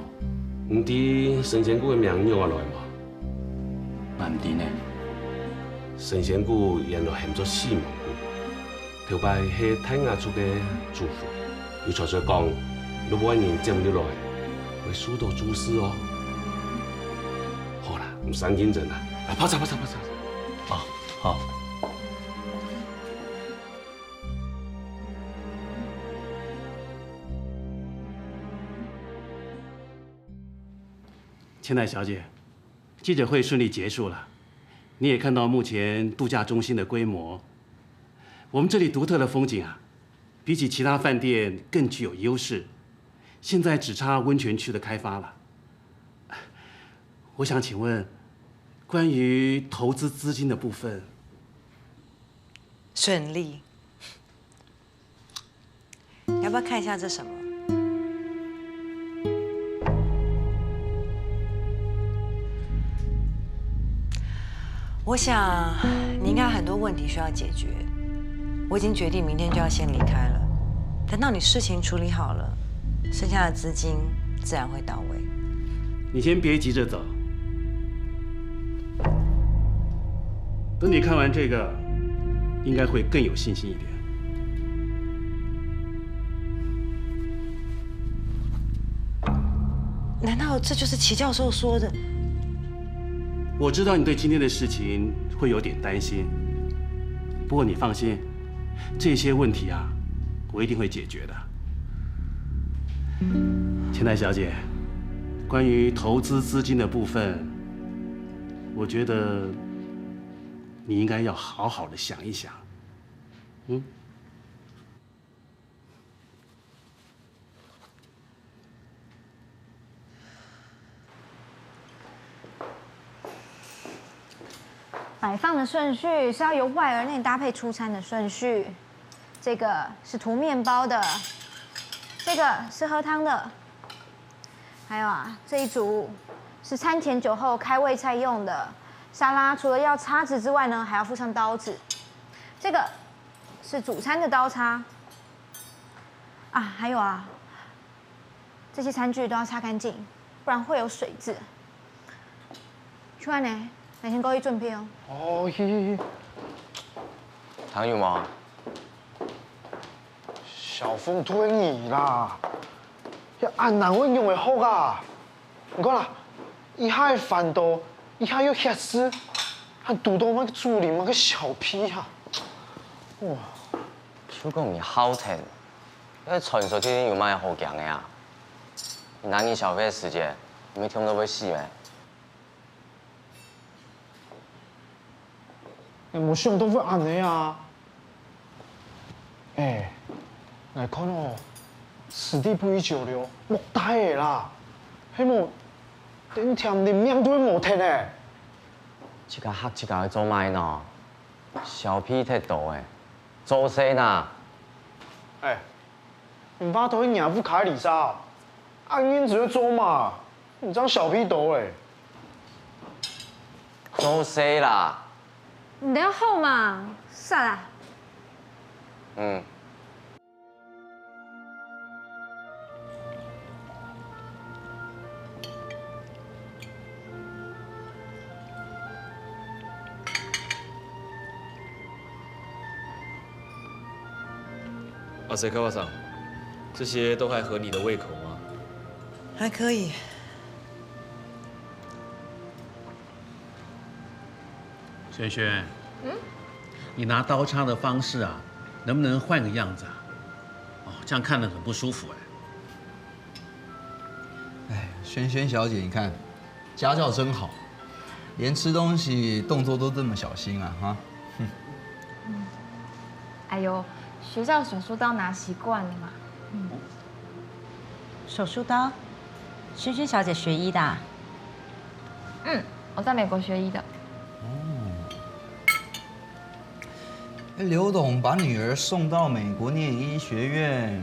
你知神仙谷个名仰般來無？ 𠊎毋知呢。神仙谷原來喊做死亡谷，頭擺係大雅族个祖墳，有傳說講，若無人佔入來，會受到注視哦。好啦，毋使認真啦，來泡茶，泡茶，泡茶。哦，好。千代小姐，记者会顺利结束了，你也看到目前度假中心的规模。我们这里独特的风景啊，比起其他饭店更具有优势。现在只差温泉区的开发了。我想请问，关于投资资金的部分，顺利。 你要不要看一下这什么？我想你应该很多问题需要解决。我已经决定明天就要先离开了。等到你事情处理好了，剩下的资金自然会到位。你先别急着走，等你看完这个，应该会更有信心一点。 难道这就是齐教授说的？我知道你对今天的事情会有点担心，不过你放心，这些问题啊，我一定会解决的。千代小姐，关于投资资金的部分，我觉得你应该要好好的想一想。嗯。 摆放的顺序是要由外而内搭配出餐的顺序。这个是涂面包的，这个是喝汤的，还有啊，这一组是餐前酒后开胃菜用的沙拉，除了要叉子之外呢，还要附上刀子。这个是主餐的刀叉啊，还有啊， 这些餐具都要擦干净，不然会有水渍。去按呢，咱先过去准备哦。哦，去去去。汤有無？小鳳推你啦，這恁難會用會好啊？你看啦，一下會翻倒，一下又歇死，還堵到麼个竹林麼个小屁啊！哇！ 就講你好忒，該傳說究竟有麼个好驚个啊？你拿你消費个時節，你會痛到會死咩？哎，無想到會恁呢啊！哎，𠊎看哦，此地不宜久留，莫待了啦！係無，等忒你命都會無忒呢！自家嚇自家會做麼个呢？小屁忒多欸！ 做事哪！哎，你話到人家屋下裡啥？恁樣子會做嘛？你正小屁多欸！做事啦！你等下好嘛？煞啦！嗯。 阿塞卡瓦桑，這些都還合你的胃口嗎？還可以。 萱萱，嗯？你拿刀叉的方式啊，能不能換个样子啊？哦，這樣看了很不舒服哎。哎，萱萱小姐，你看，家教真好，连吃东西动作都这么小心啊，哈。哎呦，学校手术刀拿习惯了嘛。手术刀？萱萱小姐学医的啊？嗯，我在美国学医的。刘董把女儿送到美国念医学院，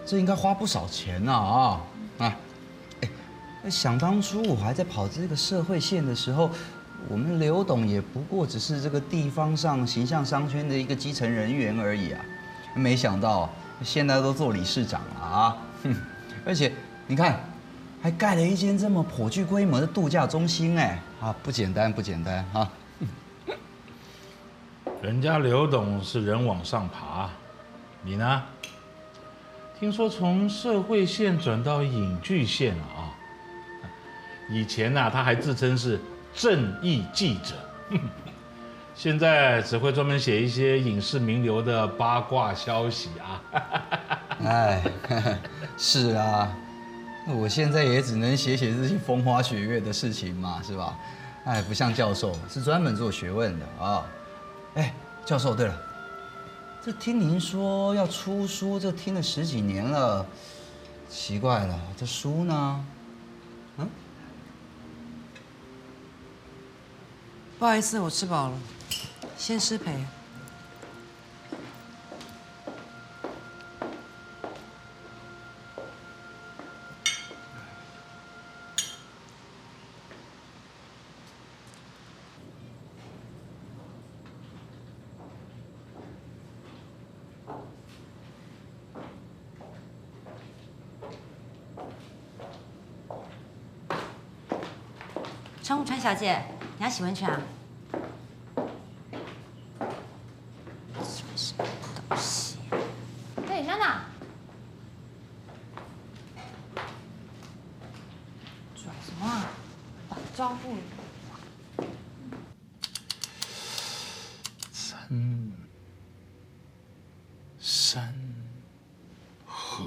这应该花不少钱呐啊！啊，哎，想当初我还在跑这个社会线的时候，我们刘董也不过只是这个地方上形象商圈的一个基层人员而已啊，没想到现在都做理事长了啊！哼，而且你看，还盖了一间这么颇具规模的度假中心，哎，啊，不简单，不简单啊！人家刘董是人往上爬，你呢？听说从社会线转到影剧线了啊？以前呐、他还自称是正义记者，现在只会专门写一些影视名流的八卦消息啊。哎，是啊，我现在也只能写写这些风花雪月的事情嘛，是吧？哎，不像教授是专门做学问的啊。哎，教授，对了，这听您说要出书，这听了十几年了，奇怪了，这书呢？嗯？不好意思，我吃饱了，先失陪。川户川小姐，你要洗温泉啊？什么东西？哎，娜娜，转什么啊？打招呼。山，山，河。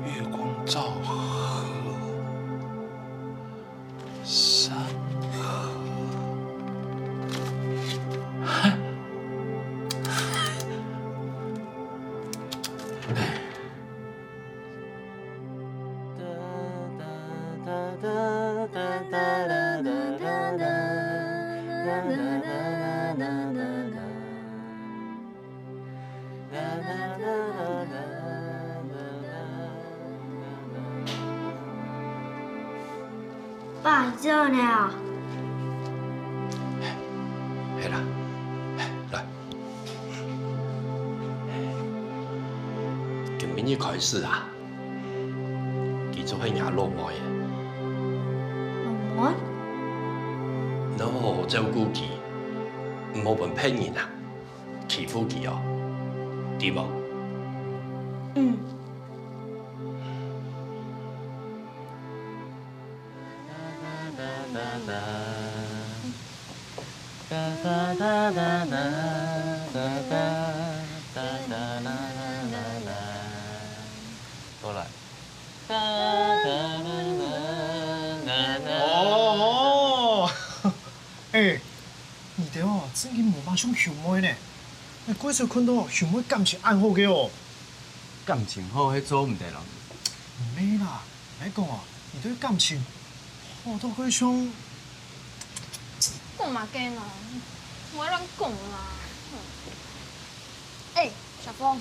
月光照河，山河。爸，你知道了？係啦，來。今晡日開始啊，佢就係若老妹仔。老妹？你愛好好照顧佢，毋好分別人啊欺負佢哦，知無？嗯。 過來。哦，哎，你兜哦，真經無麼想兄妹呢。𠊎過去看到兄妹感情恁好个哦。感情好，係做毋得人。毋係啦， 𠊎講哦，你兜感情好到該像……講麼个呢？莫亂講啦！哎，小峰，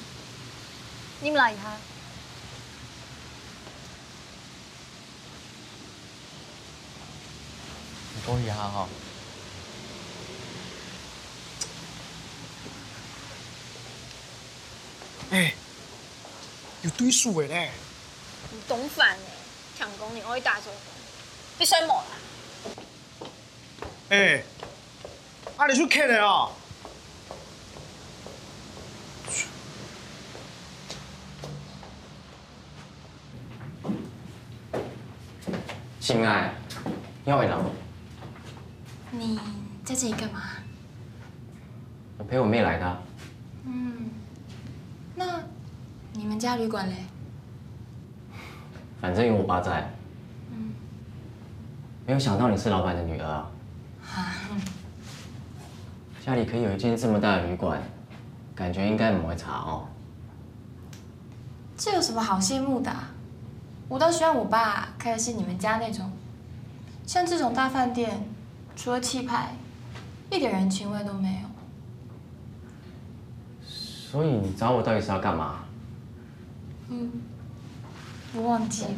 你來一下。你過一下吼。哎，有對手个咧！你當煩呢！ 聽講你愛打手，你睡無啦？哎，啊你就忒了哦！親愛，你要回哪？你在這裡幹嘛？我陪我妹來的啊。家旅馆嘞？反正有我爸在。嗯。没有想到你是老板的女儿啊。啊，家里可以有一间这么大的旅馆，感觉应该蛮会差哦。这有什么好羡慕的啊？我倒希望我爸开的是你们家那种，像这种大饭店，除了气派，一点人情味都没有。所以你找我到底是要干嘛？嗯，我忘记了。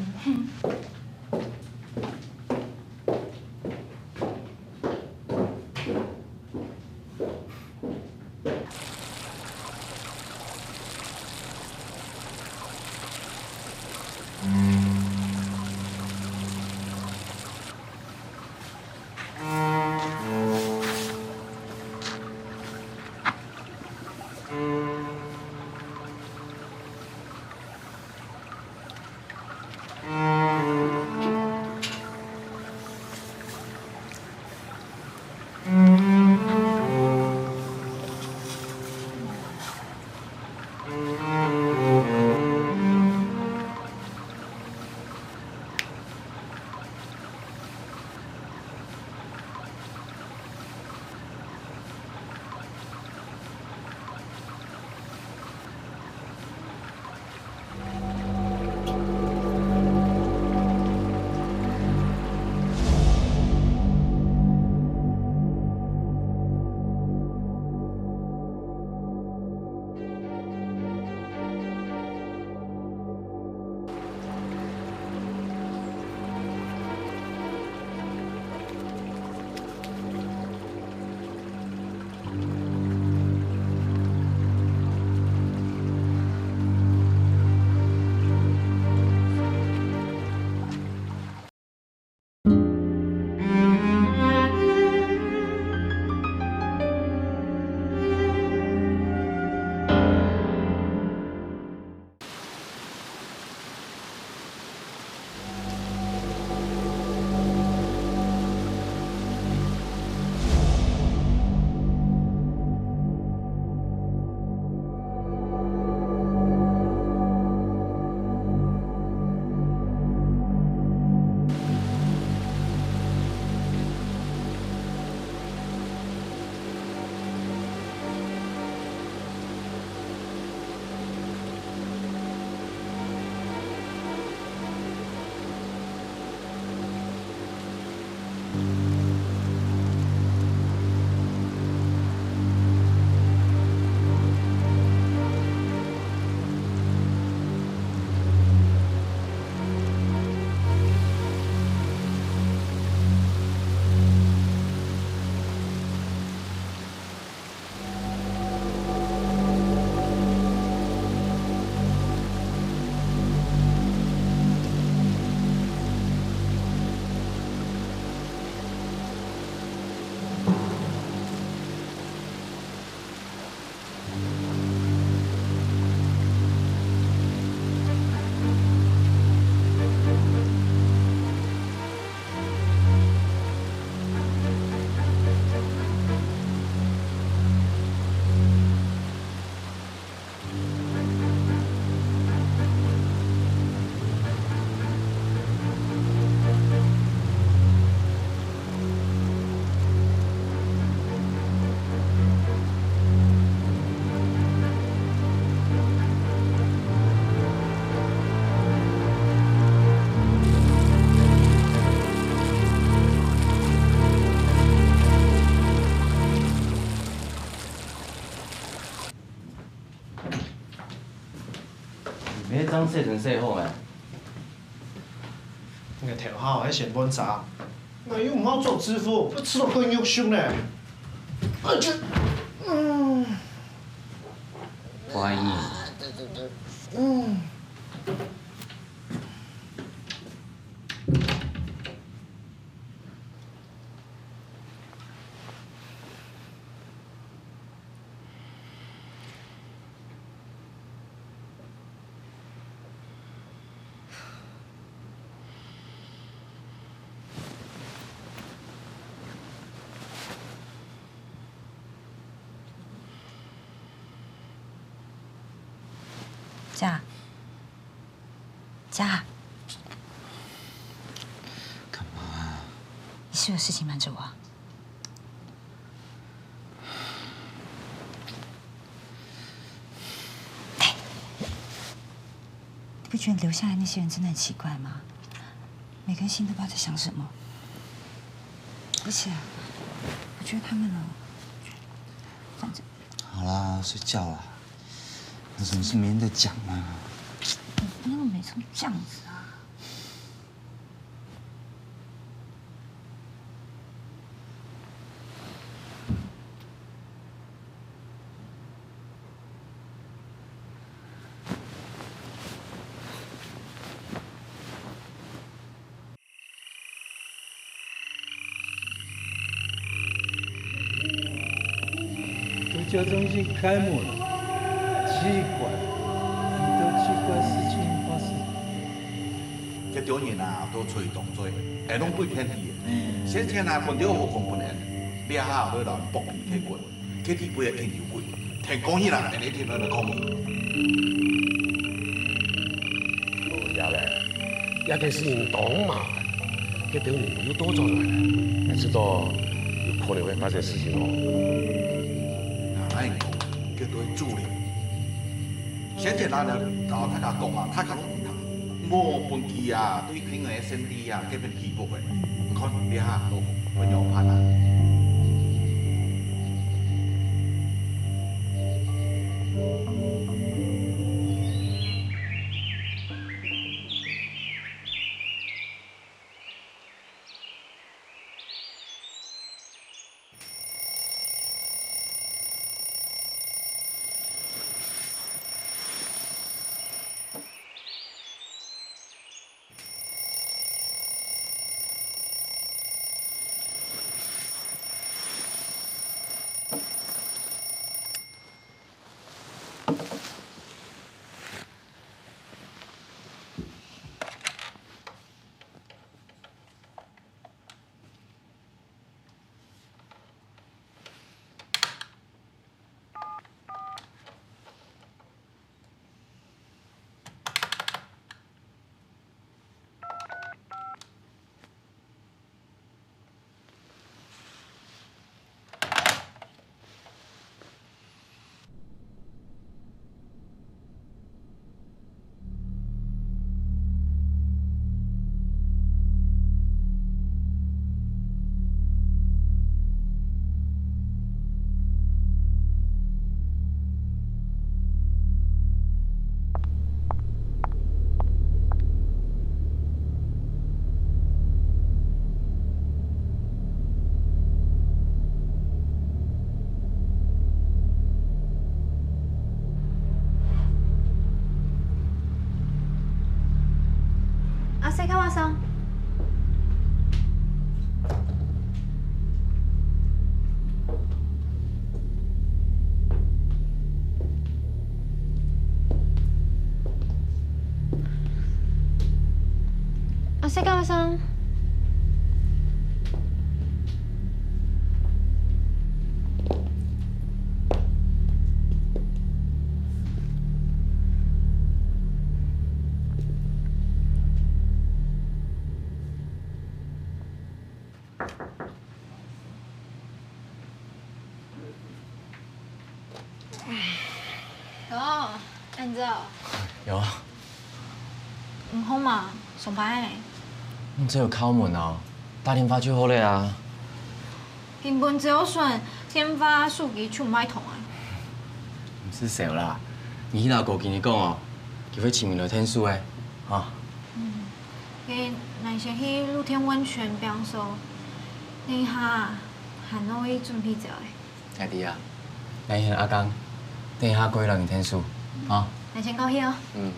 你彼張洗成洗好無？你个頭殼還成燜燦，𠊎又毋好做師傅，愛食到夠肉鬆呢。啊，這，嗯。歡迎。嗯。 姐，呀，干嘛？你是有事情瞒着我啊？哎，你不觉得留下来那些人真的很奇怪吗？每个人心里都不知道在想什么。而且啊，我觉得他们哦，反正好啦，睡觉啦。有什么事明天再讲嘛。你不能每次都这样子啊。都叫中心开门，奇怪，很多奇怪事情发生。這種人啊，都出去當多，會弄被騙去的。先前啊，分到好空分人，這下會讓人剝皮退骨。 佢底背个研究會，天光日啦，恁呢天天來抗議。哦，呀咧，這个事情當麻煩，佢等人又多出來了，毋知道有可能會發生事情哦。哪能講，佢都係主力。先前啦，摎大家講啊，大家攏毋聽，無分佢啊，對天个兄弟啊，這邊 起伏个，你看這下都分人拍啊。あ、世界はさん。あ、世界はさん。 哦，恁早。有啊。毋好嘛，上班呢？你只有敲門啊，打電話就好了啊。根本只有選電話手機就毋愛通啊。毋使愁啦，你去摎高經理講哦，佢會請你來𢯭手个，哈。嗯，該𠊎先去露天溫泉放鬆，等一下還愛準備走个。 𠊎知啊，𠊎去喊阿剛，等一下過去摎你𢯭手，吼。𠊎先過去哦。嗯。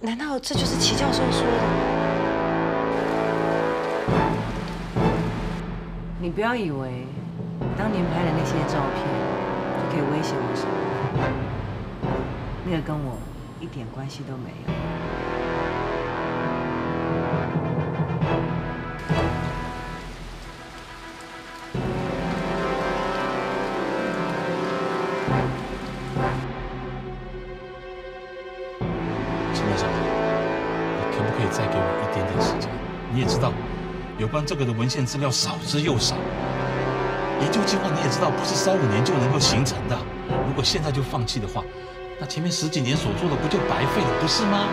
难道这就是齐教授说的？你不要以为当年拍的那些照片就可以威胁我什么，那个跟我一点关系都没有。陈院长，你可不可以再给我一点点时间？你也知道，有关这个的文献资料少之又少，研究计划你也知道不是三五年就能够形成的。如果现在就放弃的话，那前面十几年所做的不就白费了，不是吗？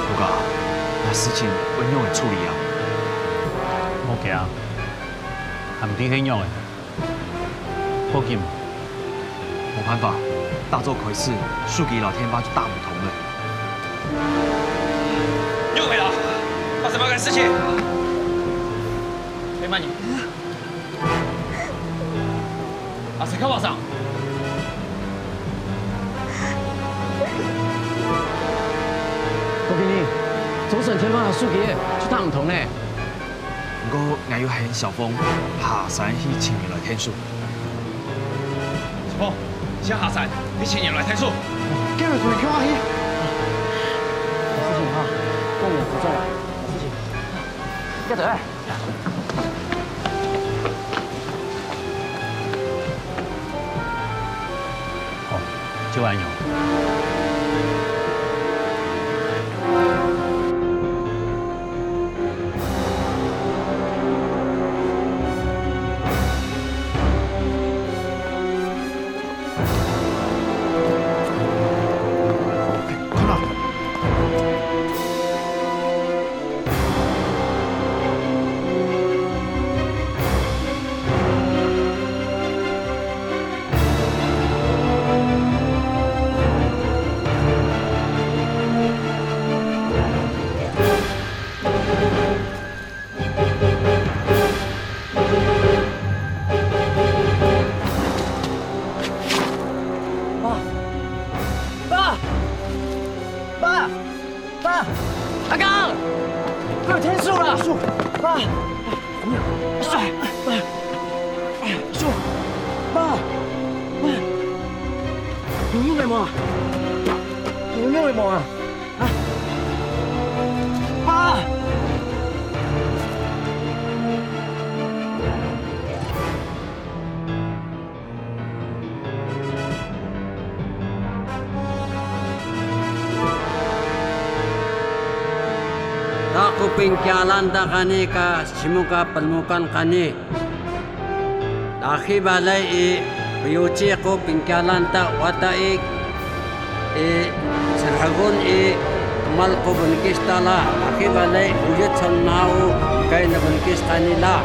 不过，那事情要仰般处理啊？莫急啊，还毋知係仰仔。 报警，没办法，打早开始，手机摎电话就打不通了。又没了，发生么个事情？哎妈你！阿谁看网上？我给你，总算电话手机就打不通了。 毋过，𠊎有喊小峰下山去请人来添数。小峰，你先下山，你请人来添数。叫人同你跳下去。有事情哈，过年不转来，有事情。要走哎。哦，就安样。 爸，爸，爸，爸，阿刚，有添数了，爸，爸，爸，爸，爸，有用个无？有用个无啊？ 啊！爸！Ako pingkialan ta kani ka simuka pelmukan kani. Laki balay i piyuci ko pingkialan ta wata i, i serhagon i mal ko benkis ta la, laki balay uyut son mao kay nabenkis kanila.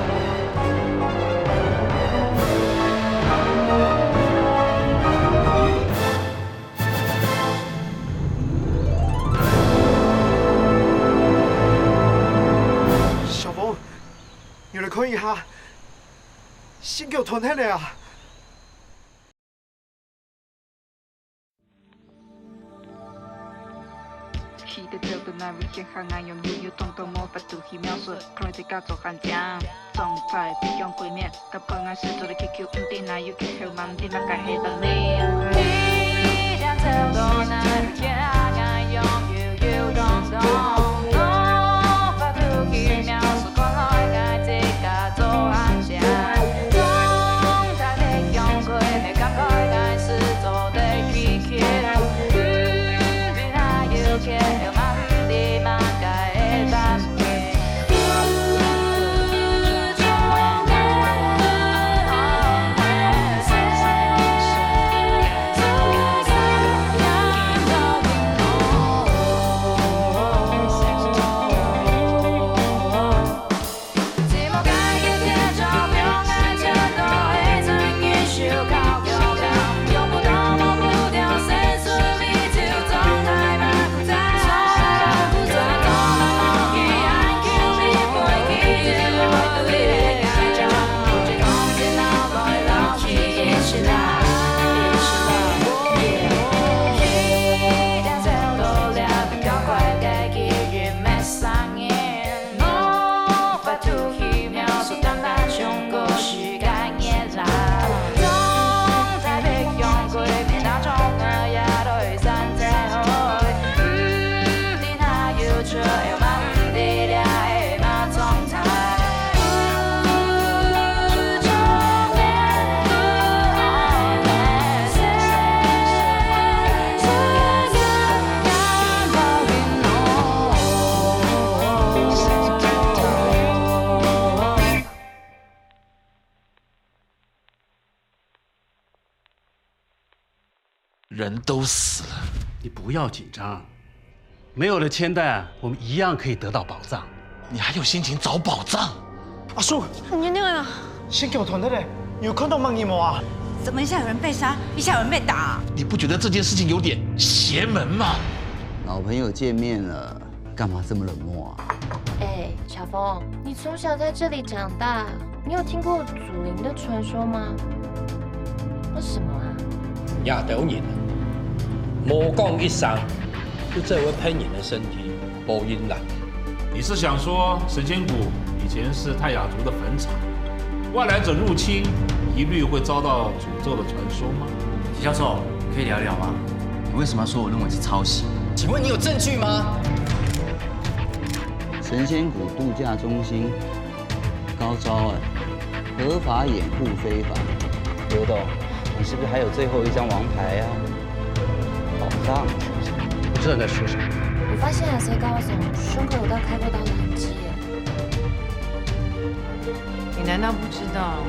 人都死了。你不要紧张，没有了千代啊，我们一样可以得到宝藏。你还有心情找宝藏？阿叔，你那个先给我团队嘞，有看到吗？你们啊？怎么一下有人被杀，一下有人被打？你不觉得这件事情有点邪门吗？老朋友见面了，干嘛这么冷漠啊？哎，小峰，你从小在这里长大，你有听过祖灵的传说吗？那什么啊？亚斗人，无讲一声，就这位骗人的身体，无音了。你是想说神仙谷以前是泰雅族的坟场，外来者入侵一律会遭到诅咒的传说吗？徐教授，可以聊一聊吗？你为什么要说我认为是抄袭？请问你有证据吗？神仙谷度假中心，高招哎，合法掩护非法。刘董，你是不是还有最后一张王牌啊？宝藏？不知道你在说什么。我发现阿塞高总胸口有道开过刀的痕迹耶。你难道不知道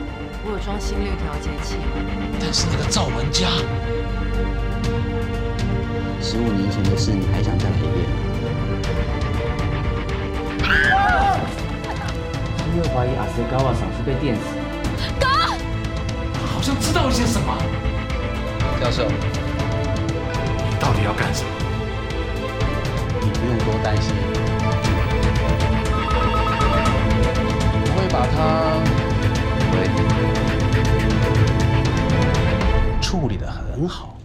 我有装心率调节器吗？但是那个赵文佳，十五年前的事，你还想再来一遍？他们又怀疑阿塞高瓦桑是被电死。哥，他好像知道一些什么。教授，你到底要干什么？你不用多担心，我会把它处理得很好。